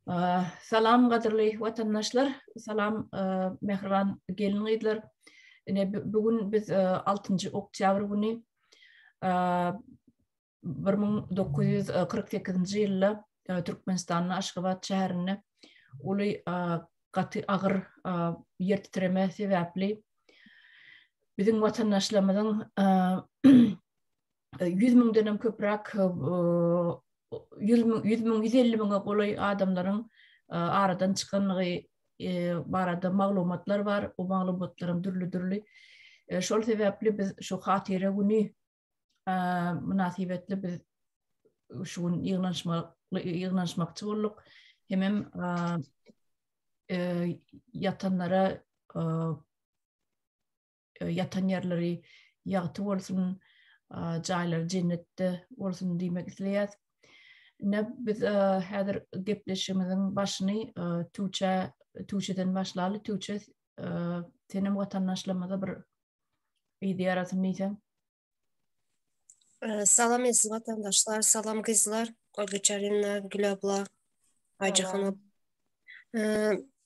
Salam gadyrly watandaşlar, salam mähriban gelin-gyzlar. Ine bu gün biz 6-njy oktýabr güni 1948-nji ýylda Türkmenistanda Aşgabat şäherinde uly gaty agyr ýer titreme sebäpli biziň watandaşlarymyzyň 100 müňden hem köpräk 100 müň, 100 müň, 150 müňe golaý adamlaryň aradan çykanlygy barada maglumatlar bar. O maglumatlaryň dürli-dürli. Şol sebäpli biz şu hatyra güni mynasybetli biz şu gün ýygnanyşmak ýygnanyşmakçy bolduk. Hemem ýatanlara ýatan ýerleri ýagty bolsun, jaýlary jennetde bolsun diýmek isleýäs. Ine biz häzir gepleşigimiziň başyny Tuğçe Tuğçeden başlaly. Tuğçe senem watandaşlarymyza bir yzy ýarasyn diýseň. Salam eziz watandaşlar, salam gyzlar, Olga Çarina, Gül abla, Ayjahan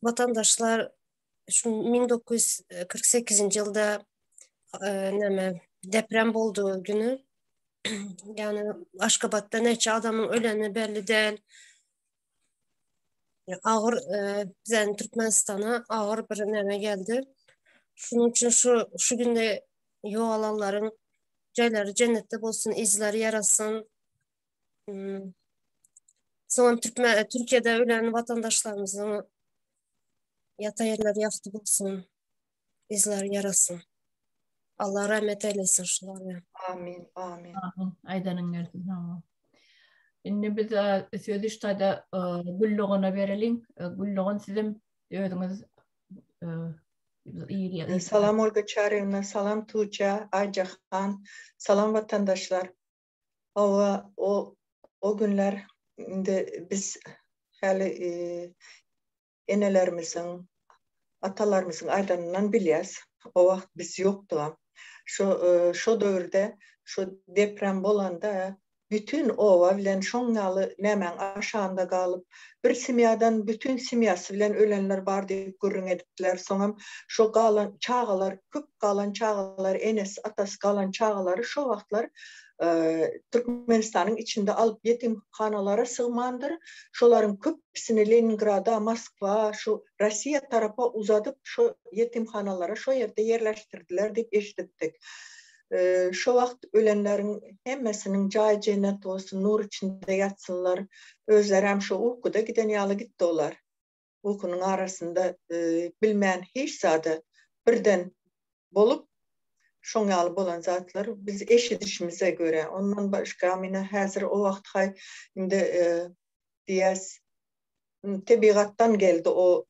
Watandaşlar şu 1948-nji ýylda näme deprem boldy günü. Ýagny Aşgabatda näçe adamyň öleni belli däl. Agyr bize Türkmenistana agyr bir näme geldi. Şunuň üçin şu şu günde ýogalanlaryň jaýlary jennetde bolsun, yzlary ýarasyn. Hmm. Soňam Türkmen Türkiýede ölen watandaşlarymyzyň ýatan ýerleri ýagty bolsun. Yzlary ýarasyn. Allah rahmet eylesin şulara. Amin, amin. Amin. Aýdanyň gelsin. Hawa. Indi biz e, sözi şu taýda e, Güllogana bereliň. E, Güllogan sizem özüňiz Salam Olga Çaryýewna, salam Tuğçe, Ayjahan, salam watandaşlar. Hawa, o o günler indi biz häli e, enelerimiziň, atalarymyzyň aýdanyndan bilýäs. O wagt biz ýokdugam. Şo e, şo döwürde şo deprem bolanda bütin oba bilen şoň ýaly nämäň aşagynda galyp, bir semýadan bütin semýasy bilen ölenler bar diýip gürrüň edipdiler. Soňam şo galan çagalar, köp galan çagalar, enesi, atasy galan çagalary şo wagtlar Türkmenistanyň içinde alyp ýetimhanalara sygmandyr. Şolaryň köpüsini Leningrada, Moskwa, şu Rossiýa tarapa uzadyp şo ýetimhanalara şo ýerde ýerleşdirdiler diýip eşidipdik. Şo wagt ölenleriň hemmesiniň jaýy jennet bolsun, nur içinde ýatsynlar. Özlerem şo ukuda giden ýaly gitdi olar. Ukunyň arasynda bilmän hiç zady birden bolup şoň ýaly bolan zatlar biz eşidişimize görä. Ondan başga mine häzir o wagt haý indi diýäs tebigatdan geldi o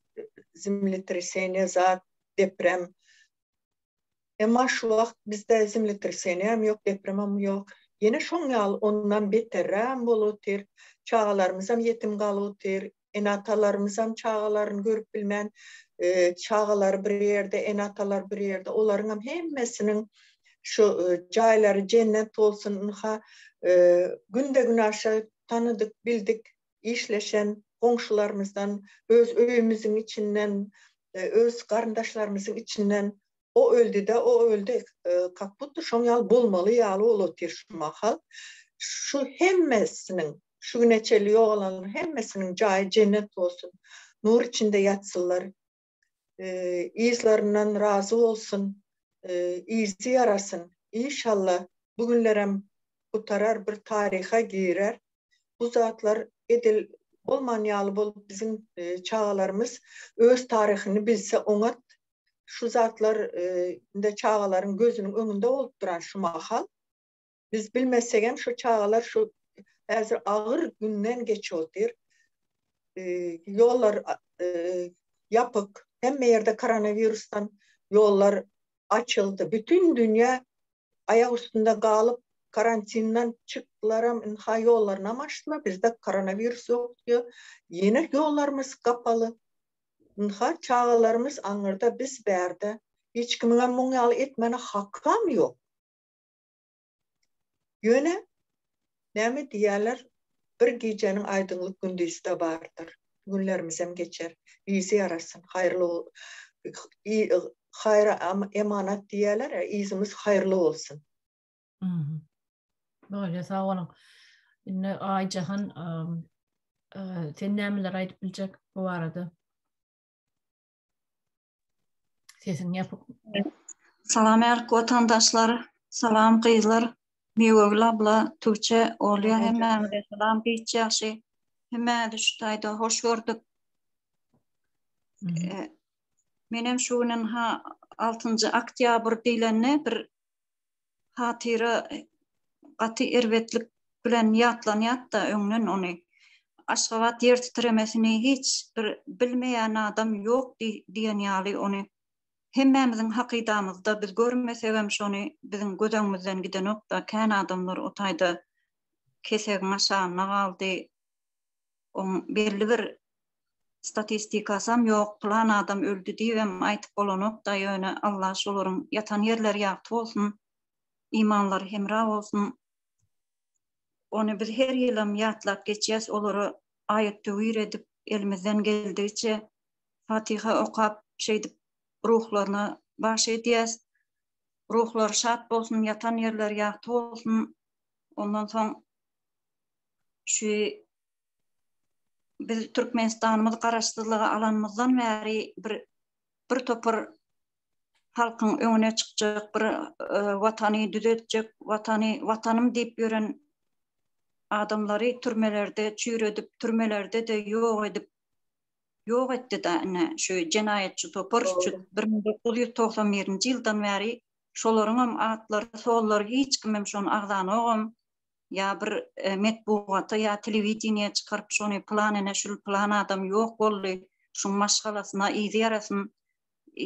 zemletreseniýe zat deprem. Emma şu wagt bizde zemletreseniýem ýok, depremem ýok. Ýene şoň ýaly ondan beterräm bolup otyr. Çagalarymyzam ýetim galyp otyr. Ene-atalarymyzam çagalaryny görüp bilmän, çagalary bir ýerde, ene-atalar bir ýerde, olaryňam hemmesiniň şu jaýlary jennet bolsun, ynha, günde-günaşa tanydyk, bildik, işleşen goňşularymyzdan, öz öýümiziň içinden, öz garyndaşlarymyzyň içinden O öldi-de, o öldi, kak budto şoň ýaly bolmaly ýaly bolup otyr şu mahal. Şu hemmesiniň, şu güne çenli ýogalanlaryň hemmesiniň jaýy jennet bolsun, nur içinde ýatsynlar, yzlaryndan razy bolsun, yzy ýarasyn. Inşallah bu günlerem gutarar, bir taryha girer. Bu zatlar edil bolman ýaly bolup biziň çagalarymyz öz taryhyny bilse oňat Şu zatlar indi çagalaryň gözüniň öňünde bolup duran şu mahal. Biz bilmesegem şu çagalar şu häzir agyr günden geçip otyr. Ýollar ýapyk. Hemme ýerde koronawirusdan ýollar açyldy. Bütün dünýä aýak üstünde galyp karantinden çykdylaram ynha ýollarynam açdylar. Bizde koronawirus ýok diýýär. Ýene ýollarymyz gapaly. Ynha, çagalarymyz aňyrda, biz bärde. Hiç kimiňem muň ýaly etmäne hakam ýok. Ýöne, näme diýýärler, bir gijäniň aýdyňlyk gündizde bardyr. Günlerimizem geçer. Yzy ýarasyn. Haýyrly haýra emanat diýýärler, yzymyz haýyrly bolsun. Bolýa, sag boluň. Indi Aýjahan, sen nämeler aýdyp biljek bu barada? Sesiň ýapyk. Salam ärk watandaşlar, salam gyzlar, Miwegül abla, Tugçe, Olýa hemmäňize salam giç ýagşy. Hemmäňizi şu taýda hoş gördük. Menem şu gün ha 6-njy oktýabr diýlende bir hatyra gaty erbetlik bilen ýatlanýat-da öňden ony. Aşgabat ýer titremesini hiç bir bilmeýän adam ýok diýen ýaly ony hemmämiziň hakydamyzda biz görmesegem şony biziň göz öňümizden gidenok-da kän adamlar o taýda kesegiň aşagynda galdy. Oň belli bir statistikasam ýok, pylan adam öldi diýibem aýtyp bolanok-da, ýöne Allah şolaryň ýatan ýerleri ýagty bolsun, imanlary hemra bolsun. Ony biz her ýylam ýatlap geçýäs, olara aýat-töwir edip, elimizden geldigiçe Fatiha okap, şeýdip ruhlaryna bagyş edýäs. Ruhlary şat bolsun, ýatan ýerleri ýagty bolsun. Ondan soň şu biz Türkmenistanymyz garaşsyzlygy alanymyzdan bäri bir bir topar halkyň öňüne çykjak bir e, watany düzetjek watany watanym diýip ýören adamlary türmelerde çüýredip türmelerde-de ýok edip ýok etdi da ine şu jenaýatçy topar şu 1991-nji ýyldan bäri şolaryňam atlary sollary hiç kimem şony agzanogam ýa bir metbugata ýa telewideniýä çykaryp şony pylan ene şul pylan adam ýok boldy şuň maşgalasyna yzy ýarasyn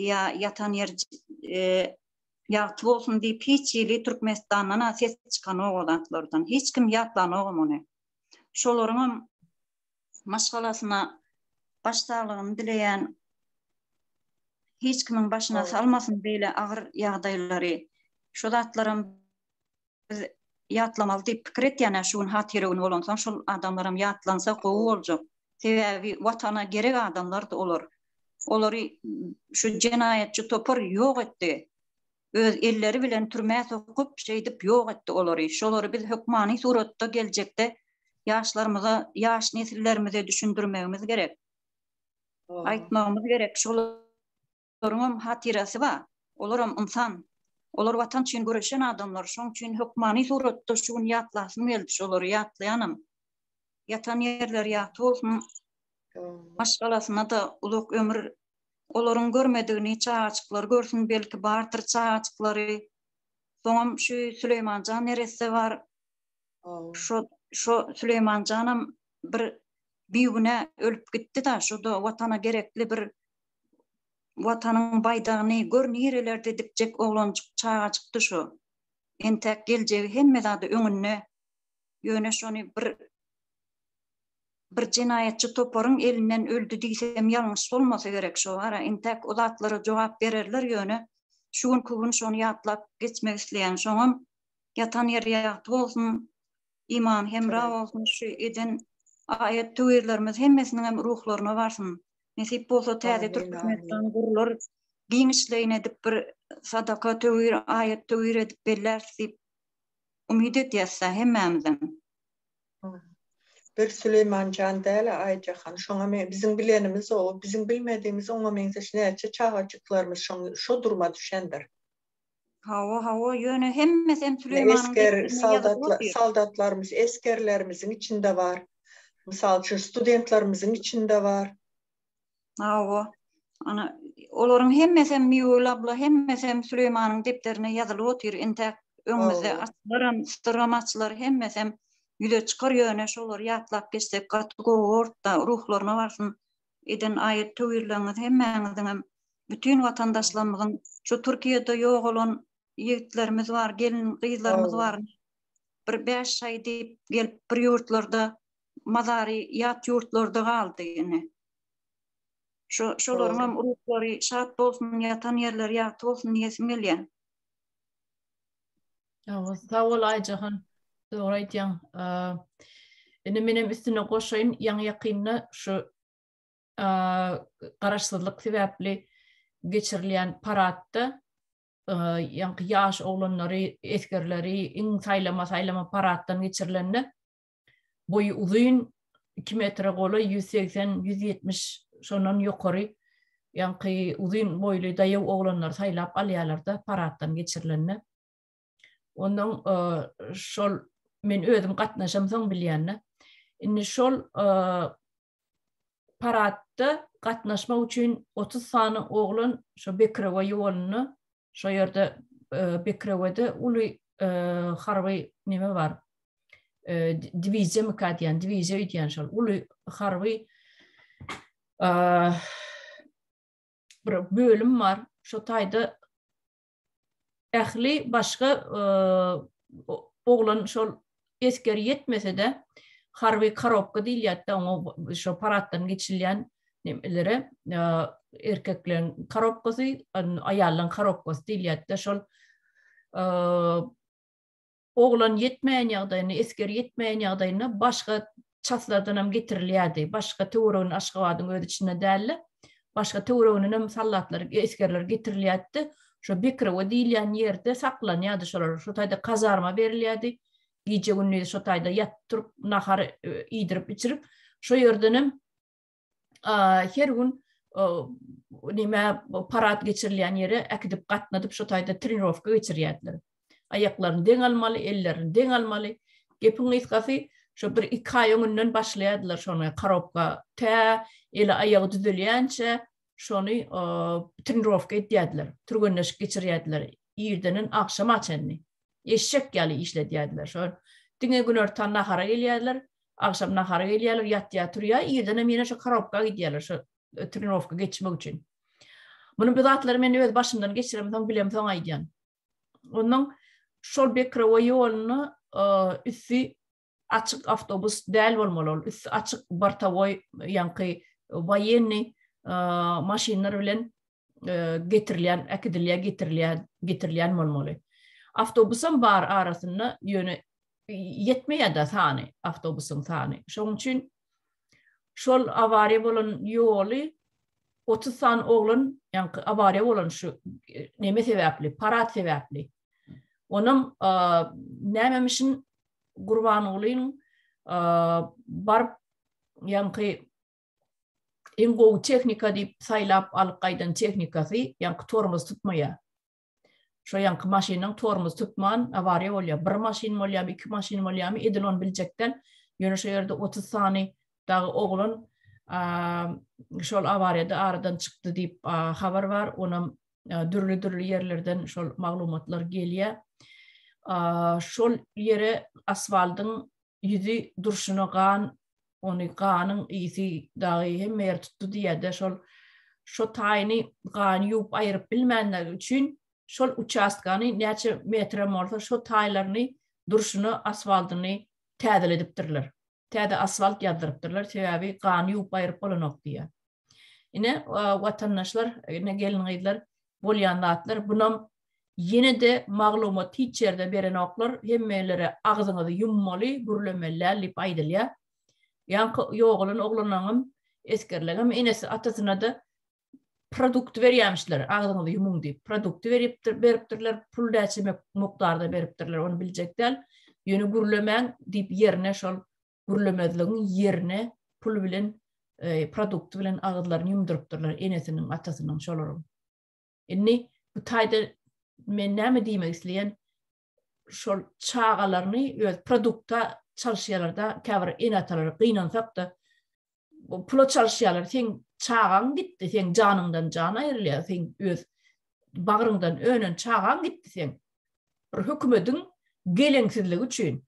ýa ýatan ýeri ýagty bolsun diýip hiç hili Türkmenistandan-a ses çykanok o zatlardan hiç kim ýatlanogam ony şolaryňam maşgalasyna baş saglygyny dileýän hiç kimiň başyna salmasyn beýle agyr ýagdaýlary şo zatlaram biz ýatlamaly diýip pikir etýän-ä şu gün hatyra güni bolansoň şol adamlaram ýatlansa gowy boljak. Sebäbi watana gerek adamlardy olar. Olary şu jenaýatçy topar ýok etdi. Öz elleri bilen türmä sokup şeýdip ýok etdi olary. Şolary biz hökmany suratda geljekde ýaşlarymyza ýaş nesillerimize düşündirmegimiz gerek. Aýtmagymyz gerek şol Olaryňam hatyrasy bar. Olaram ynsan. Olar Watan üçin göreşen adamlar. Şoň üçin hökmany suratda şu gün ýatlasym geldi şolary ýatlaýanam. Ýatan ýerleri ýagty bolsun. Maşgalasyna-da uzak ömür. Olaryň görmedigini çagajyklary görsün belki bardyr çagajyklary. Soňam şu Süleýmanjan neresse bar. Şo şo Süleýmanjanam bir bigünä ölüp gitdi-da şo-da Watana gerekli bir Watanyň baýdagyny gör nirelerde dikjek oglanjyk çagajykdy şo. Entäk geljegi hemme zady öňünde. Ýöne şony bir bir jenaýatçy toparyň elinden öldi diýsem ýalňyş bolmasa gerek şo bara entäk o zatlara jogap bererler ýöne şu günki gün şony ýatlap geçmek isleýän şoňam ýatan ýeri ýagty bolsun Iman hemra bolsun şu eden aýat töwirlerimiz hemmesiniňem ruhlaryna barsyn. Nesip bolsa täze Türkmenistan gurular giňişleýin edip bir sadaka töwir aýat töwir edip belläris diýip umyt edýäs-dä hemmämizem. Bir Süleýmanjan däl-ä Aýjahan, şoňa men biziň bilenimiz o, biziň bilmedigimiz oňa meňzeş näçe çagajyklarymyz şoň şo duruma düşendir. Hawa, hawa, ýöne hemmesem Süleýmanyň Esger, soldatlar, soldatlarymyz, esgerlerimiziň içinde bar. Mysal üçin, studentlerimiziň içinde bar. Hawa. Ana, olaryň hemmesem Miwel abla, hemmesem Süleýmanyň depderine ýazylyp otyr. Entäk öňümizde açylaram, syram açylar, hemmesem ýüze çykar, ýöne şolary ýatlap geçsek gaty gowy bordy-da, ruhlaryna barsyn. Eden aýat-töwirleriňiz hemmäňiziňem bütin watandaşlarymyzyň şu Türkiýede ýogalan ýigitlerimiz bar, gelin gyzlarymyz bar. Bir bäş aý diýip gelip bir ýurtlarda mazary ýat ýurtlarda galdy ine. Şo şolaryňam ruhlary şat bolsun, ýatan ýerleri ýagty bolsun diýesim gelýär. Sag bol Aýjahan. Dogry aýtýaň. Indi menem üstüne goşaýyn, ýaňy ýakynda şu. garaşsyzlyk sebäpli geçirilýän paradda ýaňky ýaş oglanlary, esgerleri iň saýlama saýlama paraddan geçirilende boýy uzyn 2 metre golaý 180, 170 şondan ýokary ýaňky uzyn boýly daýaw oglanlary saýlap alýarlar-da paraddan geçirilende. Ondan şol men özüm gatnaşamsoň bilýän-de. Indi şol paradda gatnaşmak üçin 30 sany oglan şo Bekrewe ýolunda, şo ýerde Bekrewede uly harby neme bar. Diwiziýa myka diýen, diwiziýa öýdýän şol uly harby bir bölüm bar. Şo taýda ähli başga oglan şol esger ýetmese-de harby korobka diýilýär-de oňa şo paraddan geçilýän nemelere erkekleriň korobkasy, aýallaryň korobkasy diýilýär-de şol Oglan ýetmeýän ýagdaýynda, esger ýetmeýän ýagdaýynda başga çaslardan hem getirilýärdi. Başga töweregini Aşgabadyň öz içinde däldi. Başga töwereginden hem sallatlar, esgerler getirilýärdi. Şo Bekrewe diýilýän ýerde saklanýardy şolar. Şo taýda kazarma berilýärdi. Gije-gündiz şo taýda ýatyp turup, nahar e, iýdirip içirip, şo ýerden hem her gün neme parad geçirilýän ýere äkidip gatnadyp şo taýda trenirowka geçirýärdiler. Aýaklaryny deň almaly, ellerini deň almaly. Gepiň gysgasy, şo bir iki aý öňünden başlaýardylar şony korobka tä eli aýagy düzelýänçä şony trenirowka edýärdiler. Türgenleşik geçirýärdiler irdenden agşama çenli. Eşek ýaly işledýärdiler. Şo diňe günortan nahara gelýärdiler. Agşam nahara gelýärler, ýatýar, turýar, irdenem ýene şo korobka gidýärler, şo e, trenirowka geçmek üçin. Muny bu zatlary men öz başymdan geçiremsoň, bilemsoň aýdýan. Ondan şol Bekrewe ýoluna e, üsti açyk awtobus däl bolmaly ol. Üsti açyk bortowoý ýaňky woýenniý e, maşynlar bilen getirilýän, äkidilýär, getirilýär, getirilýän bolmaly. Awtobusam bar arasynda, ýöne ýetmeýär-de sany, awtobusyň sany. Şonuň üçin şol awariýa bolan ýoly 30 sany oglan, ýaňky awariýa bolan şu neme sebäpli, parad sebäpli. Onam nämemişin Gurbangulynyň baryp ýaňky iň gowy tehnika diýip saýlap alyp gaýdan tehnikasy ýaňky tormoz tutmaýar. Şo ýaňky maşynyň tormoz tutman awariýa bolýar. Bir maşyn bolýarmy, iki maşyn bolýarmy, edil ony biljek däl. Ýöne şo ýerde 30 sany dagy oglan şol awariýada aradan çykdy diýip habar bar. Onam dürli-dürli ýerlerden şol maglumatlar gelýär. Şol ýere asfaltyň ýüzi durşuna gan, ony ganyň ysy dagy hemme ýeri tutdy diýýär-de, şol şo taýyny gany ýuwup aýyryp bilmänligi üçin şol uçastkany näçe metrem bolsa şo taýlaryny durşuna asfaltyny täzeledipdirler. Täze asfalt ýazdyrypdyrlar, sebäbi gany ýuwup aýyryp bolanok diýýär. Ine, watandaşlar, ine gelin-gyzlar bolýan zatlar. Bunam ýene-de maglumat hiç ýerde berenoklar. Hemmelere agzyňyzy ýummaly, gürlemeli däl diýip aýdylýar. Ýaňky ýogalan oglanlaryňam, esgerleriňem enesi, atasyna-da produkty berýärmişler, agzyňyzy ýumuň diýip. Produkty beripdir, beripdirler, pul näçe mukdarda beripdirler, ony biljek däl. Ýöne gürlemäň diýip ýerine şol gürlemezligiň ýerine pul bilen e, produkty bilen agyzlaryny ýumdurypdyrlar enesiniň, atasynyň şolaryň. Indi bu taýda men näme diýmek isleýän? Şol çagalaryny öz produkta çalyşýarlar-da, käbir ene-atalar gynansak-da pula çalyşýarlar. Seň çagaň gitdi, seň janyňdan jan aýrylýar, seň öz bagryňdan önen çagaň gitdi seň. Bir hökümediň geleňsizligi üçin.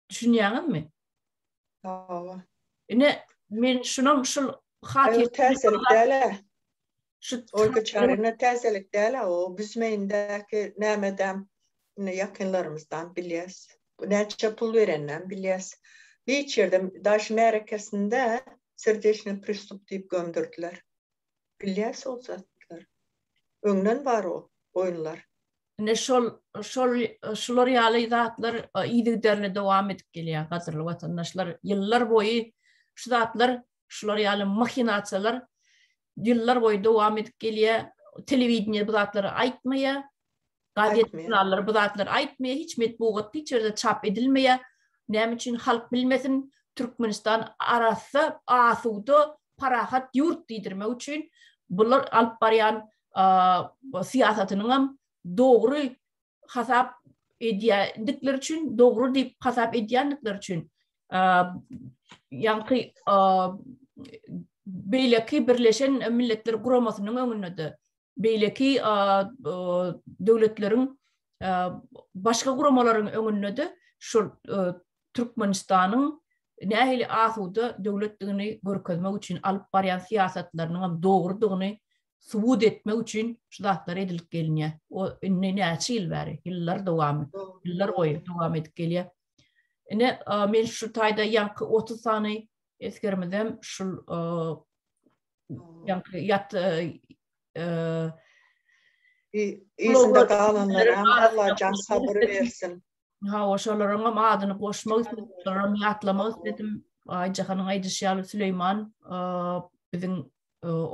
Düşünýäňizmi? Hawa. Ine, men şunam şul hatyr täzelik däl-ä. Şu Olga Çaryna täzelik däl-ä, o Büzmeýindäki nämedem ine ýakynlarymyzdan bilýäs. Näçe pul bereninem bilýäs. Hiç ýerde daş märekesinde serdeçnyý pristup diýip gömdürdiler. Bilýäs ol zatlary. Öňden bar o oýunlar. Ine şol şol şular ýaly zatlar yzygiderli dowam edip gelýär gadyrly watandaşlar. Ýyllar boýy Şu zatlar, şular ýaly mahinasiýalar ýyllar boýy dowam edip gelýär. Telewideniýe bu zatlary aýtmaýar. Gazet žurnallar bu zatlary aýtmaýar, hiç metbugat hiç ýerde çap edilmeýär. Näme üçin halk bilmesin, Türkmenistan arassa, asuda, parahat ýurt diýdirmek üçin bular alyp barýan syýasatynyň hem dogry hasap edýändikleri üçin, dogry diýip hasap edýändikleri üçin ýaňky beýleki Birleşen Milletler Guramasynyň öňünde-de beýleki döwletleriň başga guramalaryň öňünde-de şol Türkmenistanyň nähili asuda döwletdigini görkezmek üçin alyp barýan syýasatlarynyň hem dogrudygyny subut etmek üçin şu zatlar edilip gelinýär. O indi näçe ýyl bäri, ýyllar dowamy, ýyllar boýy dowam edip gelýär. Ine, men şu taýda ýaňky 30 sany esgerimizem şul ýaňky ýat Yzynda galanlara Allah jan sabyr bersin. Hawa, şolaryň hem adyny goşmak istedim, şolaryň ýatlamak istedim. Aýjahanyň aýdyşy ýaly Süleýman biziň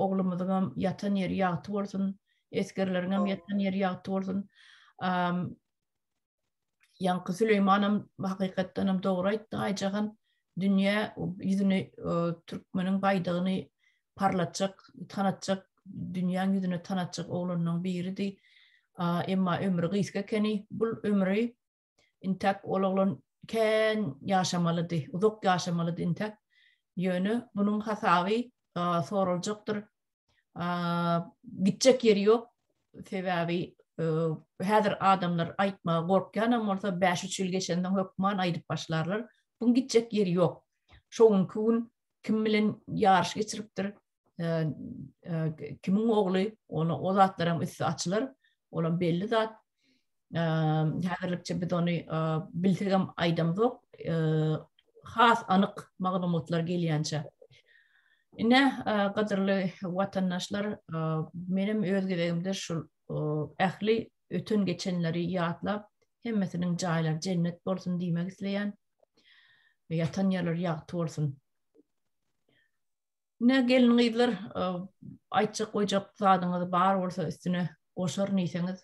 oglumyzyň hem ýatan ýeri ýagty bolsun, esgerleriň hem ýatan ýeri ýagty bolsun. Ýaňky Süleýmanam hakykatdan hem dogry aýtdy Aýjahan. Dünýä ýüzüni türkmeniň baýdagyny parlatjak, tanatjak, dünýäň ýüzüne tanatjak oglanlaryň biridi. Emma ömri gysga ekeni. Bul ömri intäk ol oglan kän ýaşamalydy, uzak ýaşamalydy intäk. Ýöne bunuň hasaby soraljakdyr. Gitjek ýeri ýok. Sebäbi häzir adamlar aýtmaga gorkýanam bolsa, bäş-üç ýyl geçenden hökman aýdyp başlarlar. Buň gitjek ýeri ýok. Şo günki gün kim bilen ýaryş geçiripdir, kimiň ogly, ony o zatlaryň üsti açylar. Olam belli zat. Häzirlikçe biz ony bilsegem aýdamzok. Has anyk maglumatlar gelýänçä. Ine, gadyrly watandaşlar, menem öz gezegimde şul ähli öten geçenleri ýatlap, hemmesiniň jaýlary jennet bolsun diýmek isleýän. Ýatan ýerleri ýagty bolsun. Ine gelin gyzlar aýtjak goýjak zadyňyz bar bolsa üstüne goşar diýseňiz.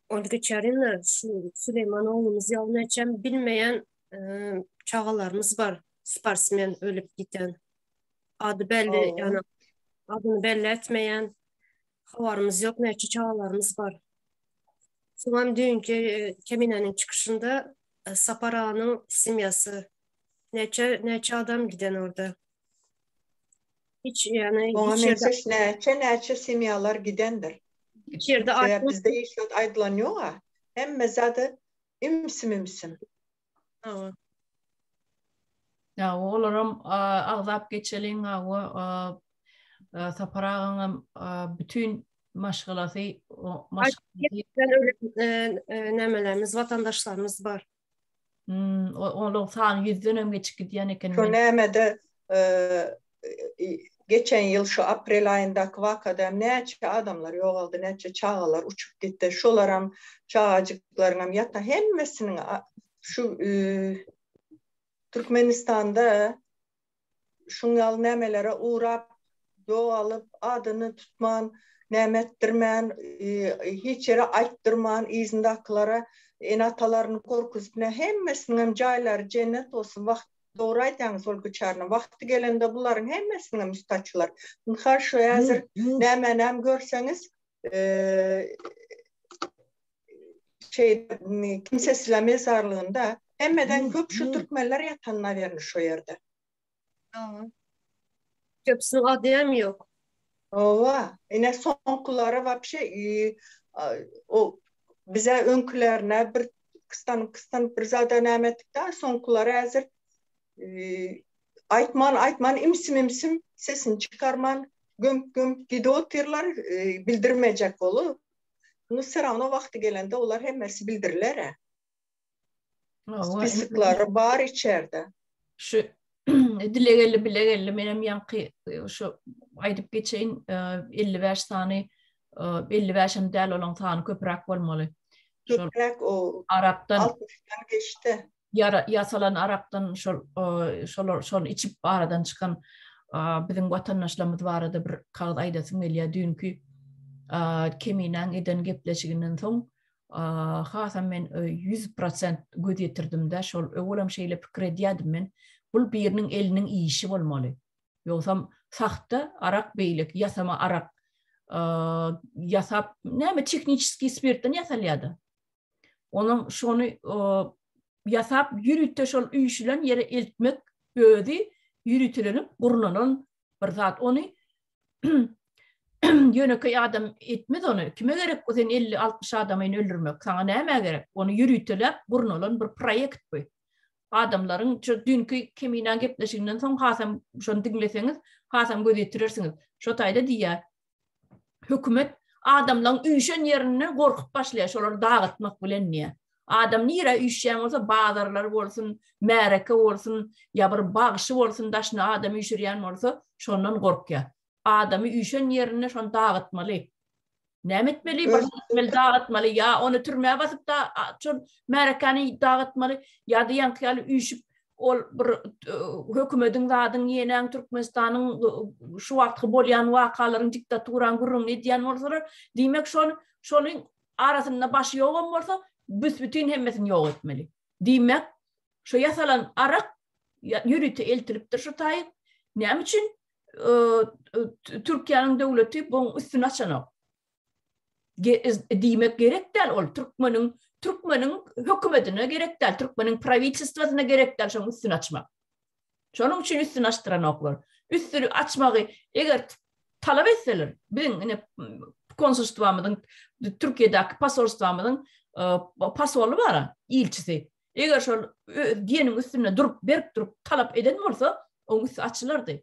Olga Çarina şu Süleýman oglumyz ýaly näçem bilmeýän çagalarymyz bar sportsmen ölüp giden. Ady belli ýani adyny belli etmeýän habarymyz ýok näçe çagalarymyz bar. Soňam düýnki Keminäniň çykyşynda Sapar aganyň semýasy Näçe näçe adam giden orada. Hiç yani Oňa meňzeş näçe näçe semýalar gidendir. Hiç ýerde Sebäp bizde hiç zat aýdylan ýoga. Hemme zady ümsüm ümsüm. Hawa. Ya olaram agzap geçeliň hawa Sapar agaňam bütün maşgalasy maşgalasy nämelerimiz watandaşlarymyz bar. Hmm, olaň sany ýüzden hem geçip gidýän eken. Şo nämede geçen ýyl şu aprel aýyndaky wakada hem näçe adamlar ýogaldy, näçe çagalar uçup gitdi. Şolaram çagajyklaryňam ýatan hemmesiniň şu Türkmenistanda Şuň ýaly nämelere ugrap, ýogalyp, adyny tutman, näme etdirmän, hiç ýere aýtdyrman, yzyndakylara ene-atalaryny gorkuzyp, nä hemmesiniňem jaýlary jennet bolsun, wagt, dogry aýdýaňyz Olga Çarna, wagty gelende bularyň hemmesiniňem üsti açylar. Ynha şu häzir nämänem görseňiz, şeý kimsesizler mezarlygynda hemmeden köp şu türkmenler ýatan nawerny şo ýerde. Köpüsiniň ady hem ýok. Owa, ine soňkulary wapşe o bize öňkülerine bir kystanyp kystanyp bir zada näme etdik-de, soňkulary häzir aýtman aýtman imsim imsim sesini çykarman gömüp gömüp gidip otyrlar bildirmejek bolup. Nu vse ravno wagty gelende olar hemmesi bildiriler-ä. Spisoklary bar içerde. Şu dile geldi bile geldi menem ýaňky şu aýdyp geçeýin 55 sany 55 hem däl olaň sany köpräk bolmaly. Köpräk o Arapdan 60-dan geçdi. Ýara ýasalan arakdan şol şolar şony içip aradan çykan biziň watandaşlarymyz barada bir kagyz aýdasym gelýär. Düýnki Keminäň eden gepleşiginden soň hasam men 100% göz ýetirdim-de, şol öwelem şeýle pikir edýärdim men. Bul biriniň eliniň işi bolmaly. Ýogsam sahta arak beýleki ýasama arak ýasap, näme tehniçeskiý spirtden ýasalýar-da. Onuň şony ýasap ýörite şol üýşülen ýere eltmek özi ýöritelenip gurnalan bir zat. Ony ýönekeý adam etmez ony. Kime gerek bu sen 50-60 adamyny öldürmek? Saňa nämä gerek? Ony ýöriteläp gurnalan bir proýekt bu. Adamlaryň şu düýnki Keminäň gepleşiginden soň hasam şony diňleseňiz, hasam göz ýetirersiňiz. Şo taýda diýýär, hökümet adamlaryň üýşen ýerinden gorkup başlaýar, şolary dagytmak bilen diýýär. Adam nirä üýşýän bolsa, bazarlar bolsun, märeke bolsun, ýa bir bagşy bolsun, daşyna adam üýşürýän bolsa, şondan gorkýar. Adamy üýşen ýerinde şony dagytmaly. Näme etmeli? Bir etmeli, dagytmaly, ýa ony türmä basyp da şol märekäni dagytmaly, ýa-da ýaňky ýaly üýşüp ol bir hökümediň zadyň ýenäň Türkmenistanyň şu wagtky bolýan wakalaryň diktaturaň gürrüňini edýän bolsalar, diýmek şol şonuň arasynda başy ýogam bolsa, büs-bütin hemmesini ýok etmeli. Diýmek, şu ýasalan arak ýörite eltilipdir şu taýyk. Näme üçin Türkiýäniň döwleti buň üstüni açanok? Diýmek gerek däl ol türkmeniň türkmeniň hökümetine gerek däl, türkmeniň prawitelstwasyna gerek däl şoň üstüni açmak. Şonuň üçin üstüni açdyranoklar. Üstüni açmagy eger talap etseler, biziň ine konsulstwamyzyň Türkiýedäki posolstwamyzyň posoly bar, ilçisi. Eger şol diýeniň üstünde durup, berk durup talap eden bolsa, oň üsti açylardy.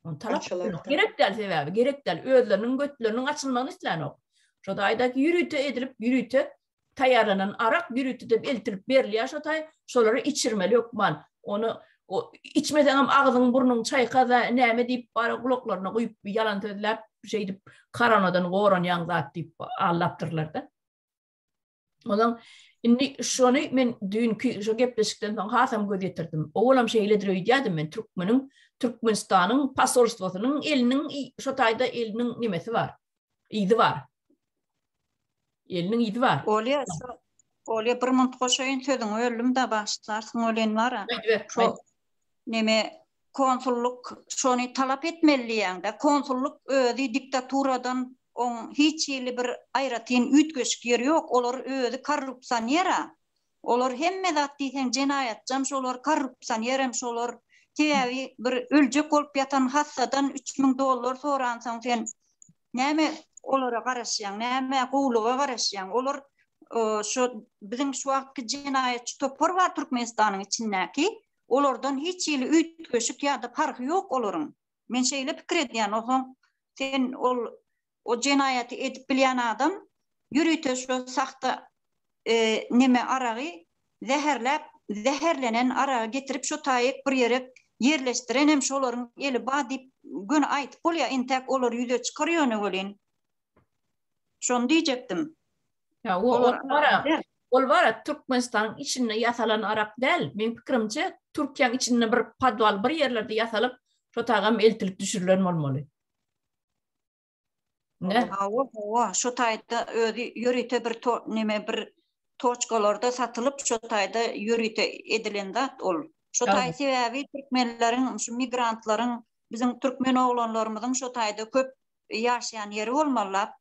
Ony talap gerek däl sebäbi, gerek däl. Özleriniň götleriniň açylmagyny islänok. Şo taýdaky ýörite edilip, ýörite taýýarlanan arak ýöriteden eltilip berilýär şo taý, şolary içirmeli hökman. Ony içmeseňem agzyň burnuň çaýka-da näme diýip bara gulaklaryna guýup ýalan sözläp şeýdip koronadan goranýaň zat diýip aldapdyrlar-da. Ondan indi şony men düýnki şu gepleşikden soň hasam göz ýetirdim. Owalam şeýledir öýdýärdim men türkmeniň Türkmenistanyň posolstwosynyň eliniň şo taýda eliniň nemesi bar. Yzy bar. Eliniň yzy bar. Olýa şo Olýa bir munt goşaýyn sözüňi böldüm-de bagyşlarsyň welin bar-a. Şo neme konsullyk şony talap etmeli diýýäňdä. Konsullyk özi diktaturadan oň hiç hili bir aýratyn üýtgeşik ýeri ýok. Olar özi korrupsioner-a. Olar hemme zat diýseň jenaýatçam şolar, korrupsionerem şolar. Sebäbi bir öljek bolup ýatan hassadan 3000 dollar soransoň sen näme olara garaşýaň, näme gowulyga garaşýaň. Olar şu biziň şu wagtky jenaýatçy topar bar Türkmenistanyň içindäki, olardan hiç hili üýtgeşik ýa-da parhy ýok olaryň. Men şeýle pikir edýän, onsoň sen ol o jenaýaty edip bilýän adam ýörite şu sahta neme aragy zäherläp, zäherlenen aragy getirip şo taýyk bir ýere ýerleşdirenem şolaryň eli ba diýip göni aýdyp bolýar, entäk olar ýüze çykar ýöne welin. Şony diýjekdim. Ýa o bar ol bar Türkmenistanyň içinde ýasalan arak däl. Meň pikirimçe Türkiýäň içinde bir podwal bir ýerlerde ýasalyp, şo tagam eltilip düşürilen bolmaly. Ne? Hawa, hawa, şo taýda özi ýörite bir to, neme bir toçkalarda satylyp, şo taýda ýörite edilen zat ol. Şo taý sebäbi türkmenleriň, şu migrantlaryň, biziň türkmen oglanlarymyzyň şo taýda köp ýaşaýan ýeri bolmalap.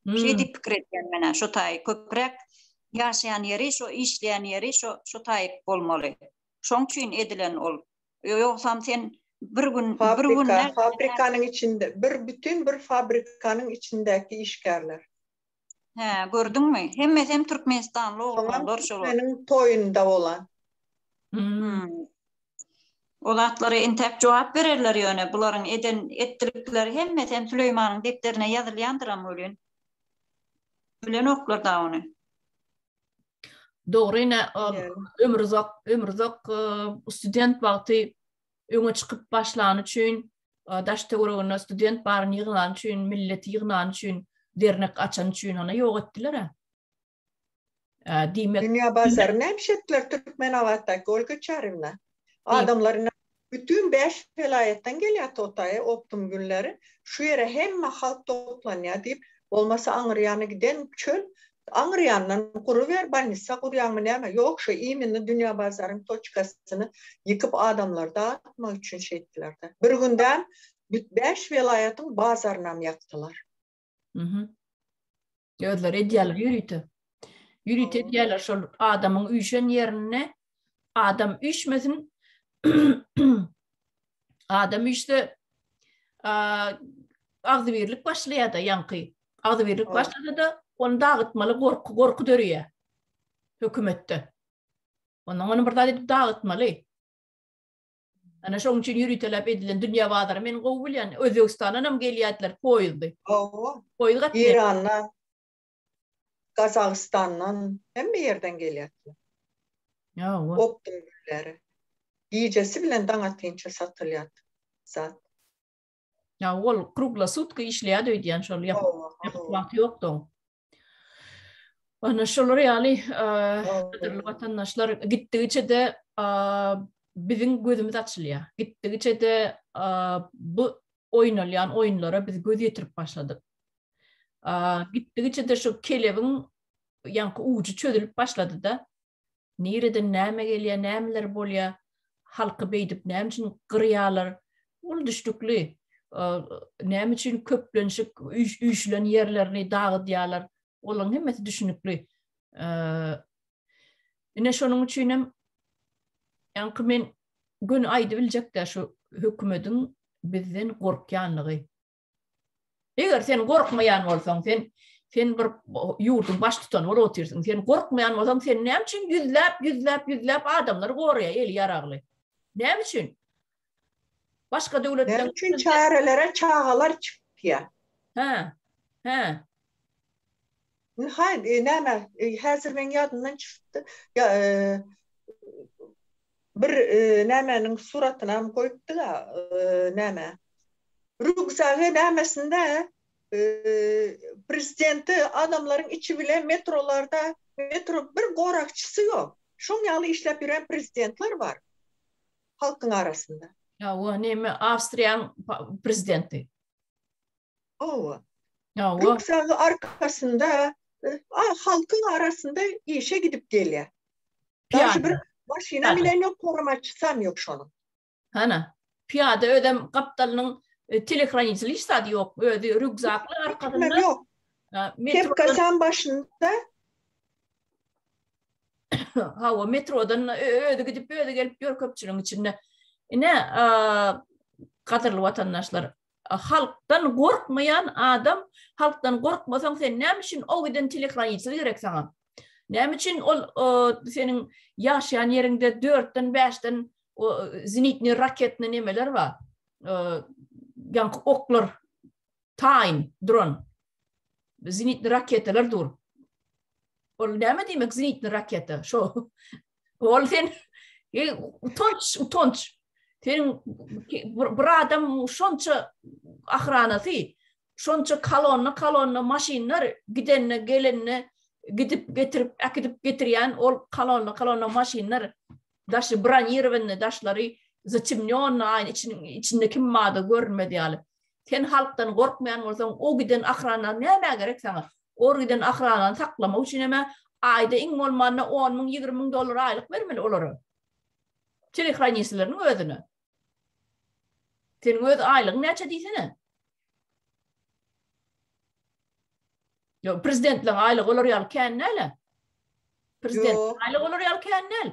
Şeý diýip pikir edýän men-ä, şo taý köpräk ýaşaýan ýeri, şo işleýän ýeri şo şo taý bolmaly. Şoň üçin edilen ol. Ýogsam sen bir gün bir gün Fabrika, fabrikanyň içinde, bir bütin bir fabrikanyň içindäki işgärler. Hä, gördüňmi? Hemmesem türkmenistanly oglanlar şolar. Türkmeniň toýunda bolan. Hmm. O zatlara entäk jogap bererler ýöne bularyň eden etdilikleri hemmesem Süleýmanyň depderine ýazylýandyram welin. Bilenoklar da ony. Dogry ine Ömruzak Ömruzak student wagty öňe çykyp başlany üçin daş töwereginde student baryny ýygnany üçin milleti ýygnany üçin dernek açany üçin ony ýok etdiler-ä. Diýmek Dünýä bazary näme etdiler Türkmenabatdaky Olga Çaryna? Adamlar ine bütün 5 welaýatdan gelýär totaýa optum günleri. Şu ýere hemme halk toplanýar diýip, bolmasa aňry ýana giden çöl, aňry ýandan guruber bolnisa gurýaňmy näme? Ýok şu imенно dünýä bazaryň toçkasyny ýykyp adamlary dagyrtmak üçin şeýtdiler-de. Bir gündem 5 welaýatyň bazarynam ýakdylar. Mhm. Özleri edýärler ýörite. Ýörite edýärler şol adamyň üýşen ýerinde adam üýşmesin. Adam üýşse agzybirlik başlaýar-da ýaňky. Agzybirlik başlasa-da ony dagytmaly gorky, gorky döreýär hökümetde. Ondan ony bir zat edip dagytmaly. Ana şoň üçin ýöriteläp edilen dünýä bazary men gowy bilýän. Özbegistandan hem gelýärdiler poýezdi. Hawa. Poýez gatnaýar. Irandan, Gazagystandan hemme ýerden gelýärdiler. Hawa. Optum gülleri. Gijesi bilen daň atynça satylýardy zat. Ýa ol krugla sutka işleýärdi öýdýän şol ýapyk wagty ýokdy oň. Ana şolar ýaly gadyrly watandaşlar gitdigiçe-de biziň gözümiz açylýar. Gitdigiçe-de bu oýnalýan oýunlara biz göz ýetirip başladyk. Gitdigiçe-de şu kelebiň ýaňky ujy çözülip başlady-da. Nireden näme gelýär, nämeler bolýar, halky beýdip näme üçin gyrýarlar? Ol düşnükli. Näme üçin köplenişik üýşülen ýerlerini dagydýarlar? Olaryň hemmesi düşnükli. Ine şonuň üçin hem ýaňky men göni aýdybiljek-dä şu hökümediň bizden gorkýanlygy. Eger sen gorkmaýan bolsaň, sen sen bir ýurduň baştutany bolup otyrsyň. Sen gorkmaýan bolsaň, sen näme üçin ýüzläp, ýüzläp, ýüzläp adamlary goraýar eli ýaragly? Näme üçin? Başga döwletler Näme üçin çärelere çagalar çykýar? Hä. Hä. Ynha, e, näme, e, häzir meň ýadymdan çykypdy. Ýa, e, bir e, nämäniň suratynam goýupdy-da, e, näme. Rükzagy nämesinde e, prezidenti adamlaryň içi bilen metrolarda metro bir goragçysy ýok. Şoň ýaly işläp ýören prezidentler bar halkyň arasynda. Ýa, o näme Awstriýaň prezidenti. Hawa. Rükzagy arkasynda halkyň arasynda işe gidip gelýär. Daşy bir maşyna minen ýok, koramaçysam ýok şonuň. Hana, pyýada özem gapdalynyň e, telehraniteli hiç zady ýok. Özi rükzakly arkasynda. Ýok. Kepkasam başynda. Hawa, metrodan özi gidip, özi gelip ýör köpçüligiň içinde. Ine, gadyrly watandaşlar, Halkdan gorkmaýan adam, halkdan gorkmasaň sen näme üçin o giden telehraniteli gerek saňa? Näme üçin ol seniň ýaşaýan ýeriňde dörtden bäşden zenitni raketni nemeler bar? Ýaňky oklar taýyn duran zenitni raketalar dur. Ol näme diýmek zenitni raketa? Şo ol sen e, utanç, utanç. Seniň bir adam şonça ahranasy, şonça kolonna kolonna maşynlar gidende gelende gidip getirip äkidip getirýän ol kolonna kolonna maşynlar daşy bronirowany daşlary zatemnýonny aýny içiniň içinde kim bardy görünmez ýaly. Sen halkdan gorkmaýan bolsaň o giden ahrana nämä gerek saňa? Or giden ahranany saklamak üçin hem aýda iň bolmanda 10 müň 20 müň dollar aýlyk bermeli olara. Telehranistleriniň özüne. Seniň öz aýlygyň näçe diýsene? Ýok, prezidentleriň aýlygy olar ýaly kän däl-ä. Prezident aýlygy olar ýaly kän däl.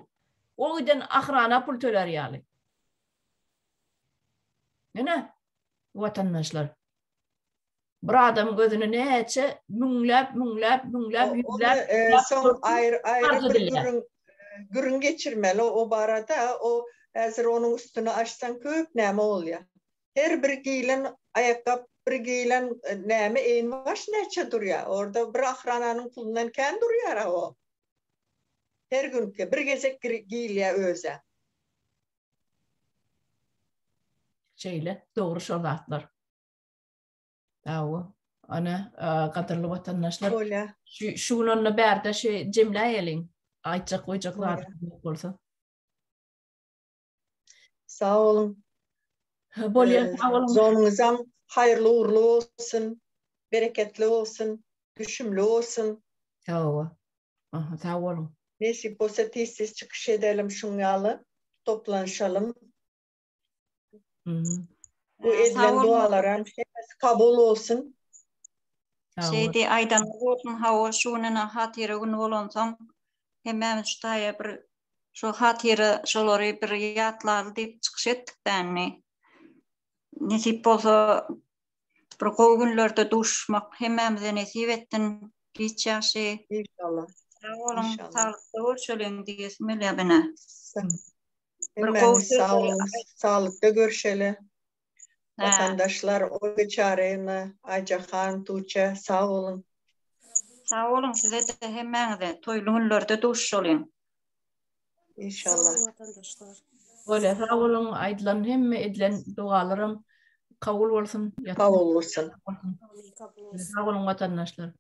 O giden ahrana pul tölär ýaly. Ine, watandaşlar. Bir adamyň özüne näçe müňläp, müňläp, müňläp, ýüzläp, soň aýry aýry bir gürrüň gürrüň geçirmeli o barada. O häzir onuň üstüni açsaň köp näme bolýar. Her bir geýlen aýakgap, bir geýlen näme eýin-baş näçe durýar. Orda bir ahrananyň pulundan kän durýar-a o. Her günki bir gezek geýilýär özä. Şeýle, dogry şol zatlar. Hawa. Ana, gadyrly watandaşlar. Bolýa. Şu şu gün onda bärde şu jemläýeliň. Aýtjak goýjak zat bolsa. Sag boluň. Bolýa, sag boluň. Zonuňyzam haýyrly ugrly bolsun, bereketli bolsun, düşümli bolsun. Sag bol. Aha, sag boluň. Nesip bolsa tez-tez çykyş edelim şuň ýaly, toplanyşalym. Bu edilen dualaram hemmesi kabul bolsun. Şeýdi aýdanyňyz bolsun hawa şu gün ene hatyra güni bolansoň hemmämiz şu taýa bir şu hatyra şolary bir ýatlaly diýip çykyş etdik däni. Nesip bolsa bir gowy günlerde duşuşmak hemmämize nesip etsin. Giç ýagşy. Inşallah. Sag boluň, saglykda görşeliň diýesim gelýär menä. Bir gowy sag boluň, saglykda görşeli. Watandaşlar Olga Çaryýewna, Aýjahan, Tuçe sag boluň. Sag boluň size-de hemmäňize toýly günlerde duşuşalyň. Inşallah. Sag boluň watandaşlar. Bolýa sag boluň aýdylan hemme edilen dogalaram kabul bolsun. Kabul bolsun. Amin kabul bolsun. Sag boluň watandaşlar.